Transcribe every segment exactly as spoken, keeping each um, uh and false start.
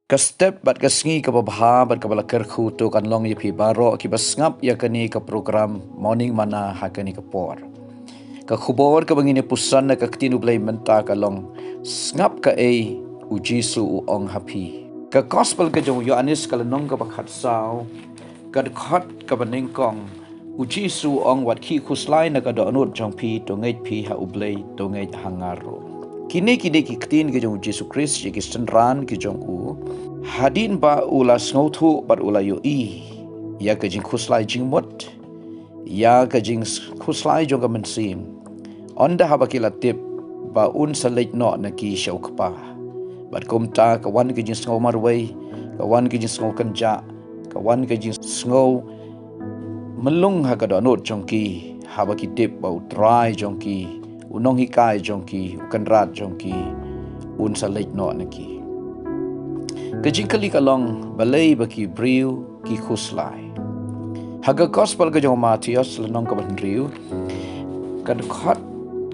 Ka step bad ka sngi kaba bha bad kaba la kyrkhu to kan long ïa phi baroh kiba sngap ïa kane ka program Morning Manna ha kane ka por. Ka khubor kaba ngin ïa puson na ka ktien U Blei mynta ka long, sngap kaei U Jisu u ong ha phi. Ka gospel ka jong u Ïoannis ka lynnong kaba khatsaw, ka dkhot kaba nyngkong, U Jisu u ong, wat khih khuslai na ka dohnud jong phi, to ngeit phi ha U Blei, to ngeit ha nga ruh. Kine kine ki ktien ki jong U Jisu Khrist ïa ki synran ki jong u, hadien ba u la sngewthuh bad u la ïohi ïa ka jingkhuslai jingmut, ïa ka jingkhuslai jong ka mynsiem, ynda haba ki la tip ba un sa leit noh na ki sha u Kpa. Bad kumta ka wan ka jingsngew marwei, ka wan ka jingsngew kynjah, ka wan ka jingsngew mlung ha ka dohnud jong ki, haba ki tip ba U Trai jong ki, U Nonghikai jong ki, U Kynrad jong ki, un sa leit noh na ki. Ka jingkylli ka long, balei ba ki briew ki khuslai? Ha ka gospel ka jong u Mathaios lynnong kaba hynriew, ka dkhot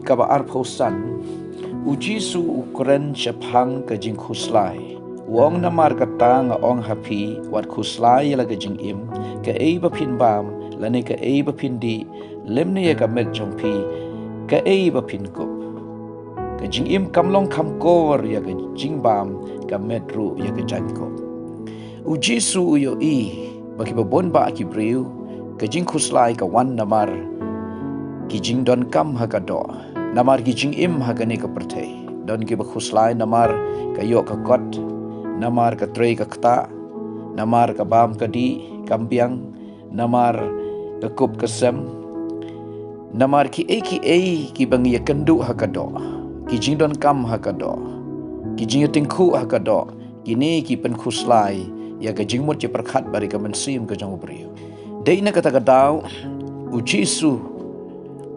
kaba arphew san, U Jisu u kren shaphang ka jingkhuslai. U ong, namar kata nga ong ha phi, wat khuslai ïa la ka jingim, kaei ba phin bam, lane kaei ba phin dih, lymne ïa ka met jong phi, kaei ba phin kup. Ka jingim kam long kham kor ïa ka jingbam, ka met ruh ïa ka jingkup. U Jisu u ïohi ba kiba bun bah ki briew, ka jingkhuslai ka wan namar ki jingdonkam ha ka doh, namar ki jingim ha kane ka pyrthei. Don kiba khuslai namar ka ïoh ka kot, namar ka trei ka ktah, namar ka bam ka dih kam biang, namar ka kup ka sem, namar kiei kiei kiba ngi ïakynduh ha ka doh, ki jingdonkam ha ka doh, ki jingïatyngkhuh ha ka doh, kine ki pynkhuslai ïa ka jingmut jingpyrkhat bad ïa ka mynsiem ka jong u briew. Dei na kata ka daw U Jisu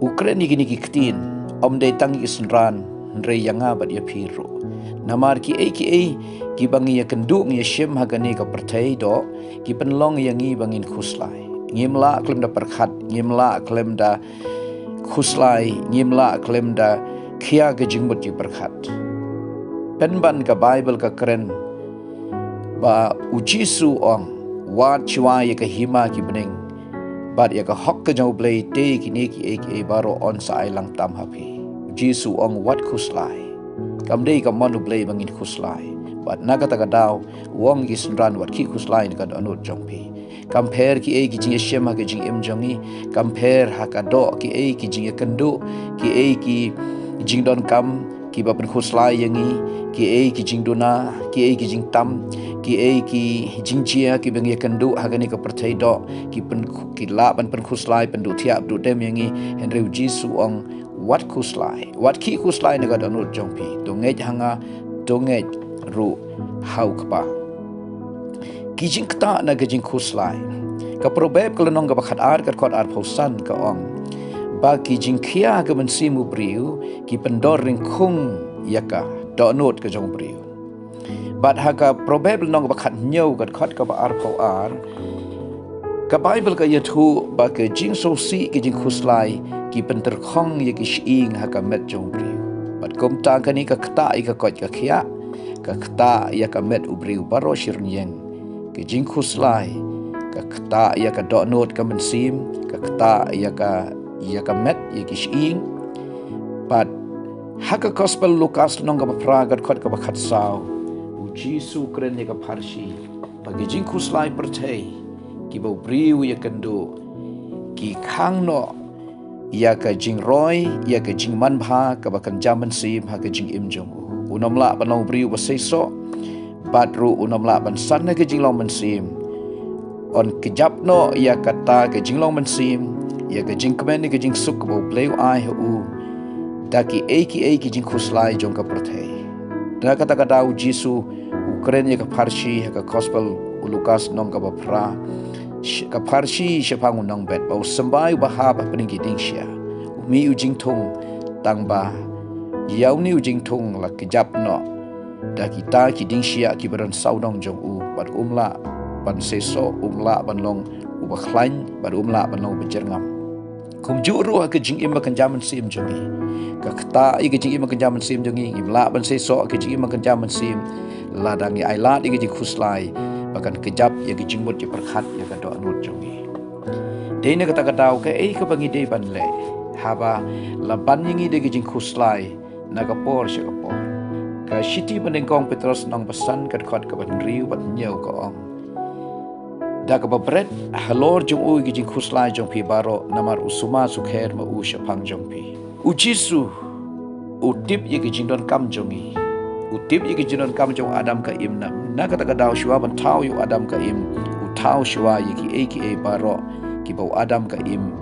u kren ïa kine ki ktien, ym dei tang ïa ki synran, hynrei ïa nga bad ïa phi ruh. Namar kiei kiei kiba ngi ïakynduh, ngi ïashim ha kane ka pyrthei doh, ki pynlong ïa ngi ba ngin khuslai. Ngim lah khlem da pyrkhat, ngim lah khlem da khuslai, ngim lah khlem da khia ka jingmut jingpyrkhat. Pynban ka Baibl ka kren ba U Jisu u ong, wat shuwa ïa ka hima ki bneng bad ïa ka hok ka jong U Blei, te kine kiei kiei baroh yn sa ai lang tam ha phi. U Jisu u ong, wat khuslai. Kam dei ka mon U Blei ba ngin khuslai. Bad na kata ka daw u ong ïa ki synran, wat khih khuslai na ka dohnud jong phi. Kam pher kiei ki jingïashim ha ka jingim jong ngi, kam pher ha ka doh kiei ki jingïakynduh, kiei ki jingdonkam kiba pynkhuslai ïa ngi, kiei ki jingduna, kiei ki jingtam, kiei ki jingjia kiba ngi ïakynduh ha kane ka pyrthei doh, ki pyn, ki lah ban pynkhuslai, pynduh thiah, pynduh dem ïa ngi. Hynrei U Jisu u ong, wat khuslai, wat khih khuslai na ka dohnud jong phi, to ngeit ha nga, to ngeit ruh ha u Kpa. Ki jingktah na ka jingkhuslai. Ka Proverb ka lynnong kaba khatar, ka dkhot arphew san ka ong, ba ki jingkhia ha ka mynsiem u briew ki pyndor ryngkhung ïa ka dohnud ka jong u briew. Bad ha ka Proverb lynnong kaba khathynñiew, ka dkhot kaba arphew ar, ka Baibl ka ïathuh ba ka jingsngewsih, ka jingkhuslai, ki pyntyrkhong ïa ki shyieng ha ka met jong u briew. Bad kumta kane ka ktah ïa ka koit ka khiah, ka ktah ïa ka met u briew baroh shi rynïeng. Ka jingkhuslai ka ktah ïa ka dohnud ka mynsiem, ka ktah ïa ka, ïa ka met, ïa ki shyieng. Bad ha ka Gospel Lukas lynnong kaba phra, ka dkhot kaba khatsaw, U Jisu u kren ïa ka pharshi ba ki jingkhuslai pyrthei kiba u briew u ïakynduh, ki khang noh ïa ka jingroi, ïa ka jingmanbha kaba kynja mynsiem ha ka jingim jong u. Un ym lah ban long u briew ba seisoh, bad ruh un ym lah ban san ha ka jinglong mynsiem. Un kjap noh ïa kata ka jinglong mynsiem, ïa ka jingkmen, ïa ka jingsuk kaba U Blei u ai ha u, da kiei kiei ki jingkhuslai jong ka pyrthei. Na kata ka daw U Jisu u kren ïa ka pharshi ha ka Gospel u Lukas lynnong kaba phra, sh-, ka pharshi shaphang u nongbet, ba u symbai uba hap hapdeng ki diengshia, u mih u jingthung, tangba ïa une u jingthung la kjap noh da kita ki diengshia kiba don sawdong jong u, bad um lah ban seisoh, um lah ban long uba khlaiñ, bad um lah ban long uba jyrngam. Kumjuh ruh ha ka jingim ba kynja mynsiem jong ngi. Ka ktah ïa ka jingim ba kynja mynsiem jong ngi, ngim lah ban seisoh ka jingim ba kynja mynsiem. Lada ngi ailad ïa ka jingkhuslai ba kan kjap ïa ka jingmut jingpyrkhat ïa ka dohnud jong ngi. Dei na kata ka daw kaei kaba ngi dei ban leh haba la ban ïa ngi da ka jingkhuslai na ka por sha ka por. Ka shithi ba nyngkong Petros lynnong ba san ka dkhot kaba hynriew bad hynñiew ka ong: Da kaba bret halor jong u ïa ka jingkhuslai jong phi baroh, namar u sumar sukher ma u shaphang jong phi. U Jisu u tip ïa ka jingdonkam jong ngi. U tip ïa ka jingdonkam jong u Adam ka Im na, na kata ka daw shuwa ban thaw ïa u Adam ka Im, u thaw shuwa ïa kiei kiei baroh kiba u Adam ka Im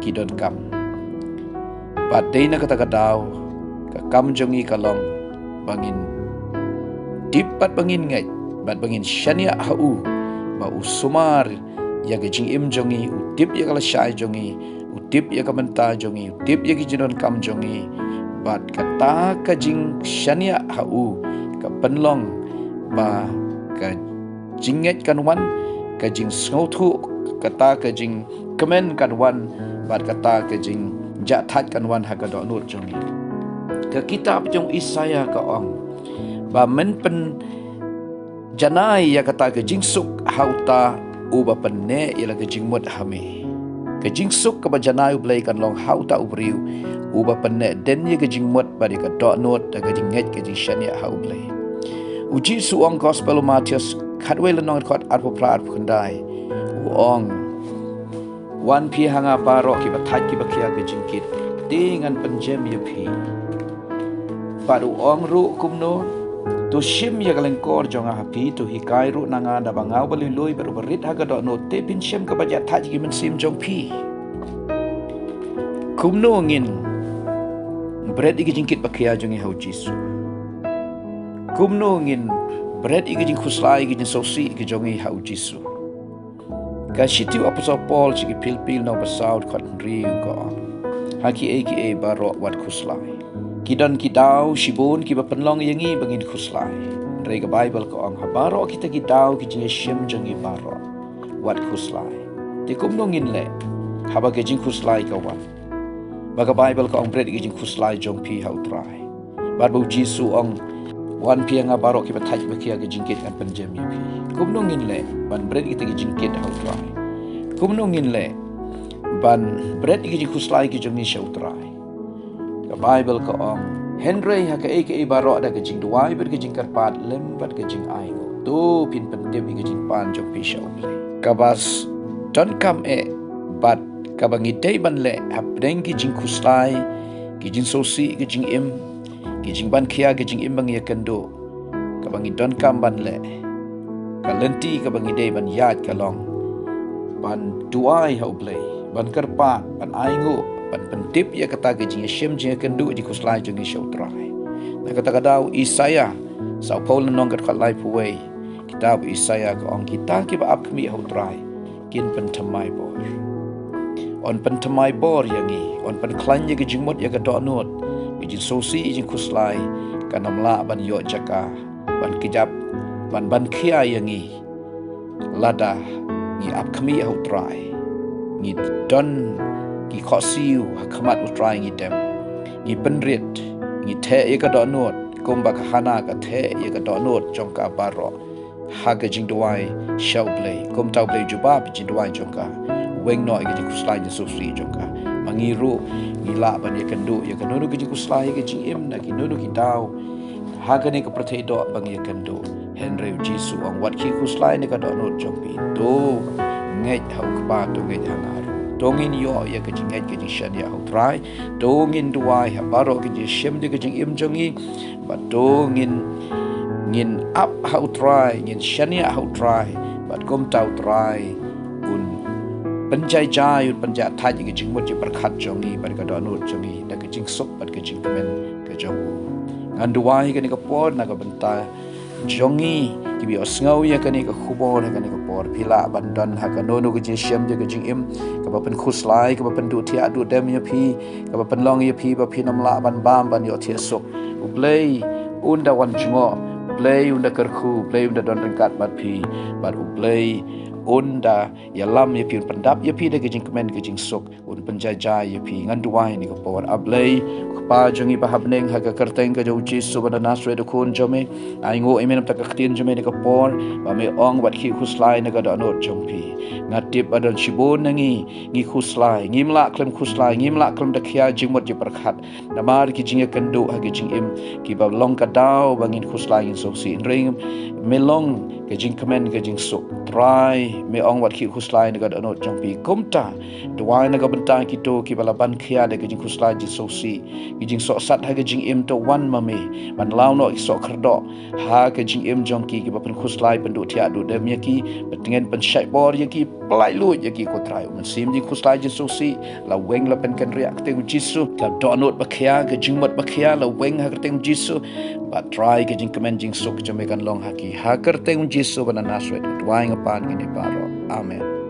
ki donkam. Bad dei na kata ka daw, ka kam jong ngi ka long ba ngin tip bad ba ngin ngeit bad ba ngin shaniah ha u, ba u sumar ïa ka jingim jong ngi, u tip ïa ka lashai jong ngi, u tip ïa ka bynta jong ngi, u tip ïa ka jingdonkam jong ngi. Bad kata ka jingshaniah ha u ka pynlong ba ka jingngeit kan wan, ka jingsngewthuh, kata ka jingkmen kan wan, bad kata ka jingjahthait kan wan ha ka dohnud jong ngi. Ka kitab jong Isaïah ka ong ba men pynjanai ïa kata ka jingsuk ha uta uba pynneh ïa la ka jingmut ha me. Ka jingsuk kaba janai U Blei kan long ha uta u briew uba pynneh dien ïa ka jingmut bad ïa ka dohnud da ka jingngeit ka jingshaniah ha U Blei. U Jisu ong, Gospel u Mathaios khatwei lynnong dkhot arphew phra arphew khyndai, u ong: Wan phi ha nga baroh kiba thait kiba khia ka jingkit, te ngan pynjem ïa phi. Bad u ong ruh kumno: To shim ïa ka lyngkor jong nga ha phi, to hikai ruh na nga, naba nga uba lui lui bad uba rit ha ka dohnud, te phin shem kaba jahthait ïa ki mynsiem jong phi. Kumno ngin bret ïa ka jingkit ba khia jong ngi ha U Jisu? Kumno ngin bret ïa ka jingkhuslai, ïa ka jingsngewsih ka jong ngi ha U Jisu? Ka shithi u Apostol Paul sha ki Philippi lynnong ba saw dkhot hynriew ka ong: Ha kiei kiei baroh wat khuslai. Ki don ki daw shibun kiba pynlong ïa ngi ba ngin khuslai. Hynrei ka Baibl ka ong ha baroh kita ki daw ki jingïashim jong ngi baroh, wat khuslai. Te kumno ngin leh haba ka jingkhuslai ka wan? Ba ka Baibl ka ong, bret ïa ka jingkhuslai jong phi ha U Trai. Bad ba U Jisu u ong, wan phi ha nga baroh kiba thait ba khia ka jingkit, ngan pynjem ïa phi. Kumno ngin leh ban bret ïa kita ki jingkit ha U Trai? Kumno ngin leh ban bret ïa ki jingkhuslai ki jong ngi sha U Trai? Ka Baibl ka ong, hynrei ha kaei kaei baroh da ka jingduwai bad ka jingkyrpad lem bad ka jingainguh, to phin pyntip ïa ka jingpan jong phi sha U Blei. Kaba s-, donkam eh bad kaba ngi dei ban leh hapdeng ki jingkhuslai, ki jingsngewsih ki jingim, ki jingban khia ki jingim ba ngi ïakynduh, kaba ngi donkam ban leh, ka lynti kaba ngi dei ban ïaid ka long ban duwai ha U Blei, ban kyrpad, ban ainguh, ban pyntip ïa kata ka jingïashim jingïakynduh jingkhuslai jong ngi sha U Trai. Na kata ka daw Isaïah sawphew lynnong ka dkhot laiphew wei, kitab Isaïah ka ong, kita kiba ap khmih ha U Trai kin pynthymmai bor. Un pynthymmai bor ïa ngi, un pynkhlaiñ ïa ka jingmut ïa ka dohnud, ka jingsngewsih ïa ka jingkhuslai kan ym lah ban ïoh jaka ban kjap, ban ban khia ïa ngi. Lada ngi ap khmih ha U Trai, ngi don ki khohsiew ha khmat U Trai ngi dem, ngi pynrit, ngi theh ïa ka dohnud kumba ka Hana ka theh ïa ka dohnud jong ka baroh ha ka jingduwai sha U Blei. Kumta U Blei u jubab ïa ka jingduwai jong ka, u weng noh ïa ka jingkhuslai jingsngewsih jong ka. Ma ngi ruh ngi lah ban ïakynduh ïa kano kano ka jingkhuslai ha ka jingim na kino kino ki daw ha kane ka pyrthei doh ba ngi ïakynduh. Hynrei U Jisu u ong, wat khie khuslai na ka dohnud jong phi. To ngeit ha U Kpa, to ngeit ha nga ruh. To ngin ïoh ïa ka jingngeit ka jingshaniah ha U Trai. To ngin duwai ha baroh ka jingshim da ka jingim jong ngi. Bad to ngin, ngin ap ha U Trai, ngin shaniah ha U Trai. Bad kumta U Trai un pynjai jai, un pynjahthait ïa ka jingmut jingpyrkhat jong ngi bad ka dohnud jong ngi da ka jingsuk bad ka jingkmen ka jong u. Ngan duwai ha kane ka por na ka bynta jong ngi kiba ïohsngew ïa kane ka khubor ha kane ka por. Phi lah ban don ha kano kano ka jingshim da ka jingim kaba pynkhuslai, kaba pynduh thiah duh dem ïa phi, kaba pynlong ïa phi ba phin ym lah ban bam ban ïoh thiah suk. U Blei un da wan jngoh, U Blei un da kyrkhu, U Blei un da don ryngkat bad phi. Bad U Blei un da ïalam ïa phi, un pyndap ïa phi da ka jingkmen ka jingsuk, un pynjaijai ïa phi. Ngan duwai ha kane ka por. A Blei, Kpa jong ngi ba ha bneng, ha ka kyrteng ka jong U Jisu ba na Nasareth, U Khun jong me, nga ainguh ïa me namar ka ktien jong me ha kane ka por, ba me ong wat khie khuslai na ka dohnud jong phi. Nga tip ba don shibun na ngi ngi khuslai, ngim lah khlem khuslai, ngim lah khlem da khia jingmut jingpyrkhat namar ki jingïakynduh ha ki jingim kiba long ka daw ba ngin khuslai, ngin sngewsih. Hynrei me long ka jingkmen ka jingsuk. Trai, me ong wat khie khuslai na ka dohnud jong phi. Kumta, duwai na ka bynta kito kiba la ban khia da ka jingkhuslai jingsngewsih, ki jingsohsat ha ka jingim. To wan ma me ban law noh ki soh kyrdoh ha ka jingim jong ki, kiba pynkhuslai, pynduh thiah duh dem ïa ki, pyntngen, pynshait bor ïa ki, pyllait luid ïa ki, ko Trai. U Mynsiem jingkhuslai jingsngewsih la weng, la pynkynriah ha ka kyrteng U Jisu. Ka dohnud ba khia, ka jingmut ba khia la weng ha ka kyrteng U Jisu. Bad Trai, ka jingkmen jingsuk jong me kan long ha ki, ha ka kyrteng U Jisu ba na Nasareth. Duwai nga pan kine baroh. Amen.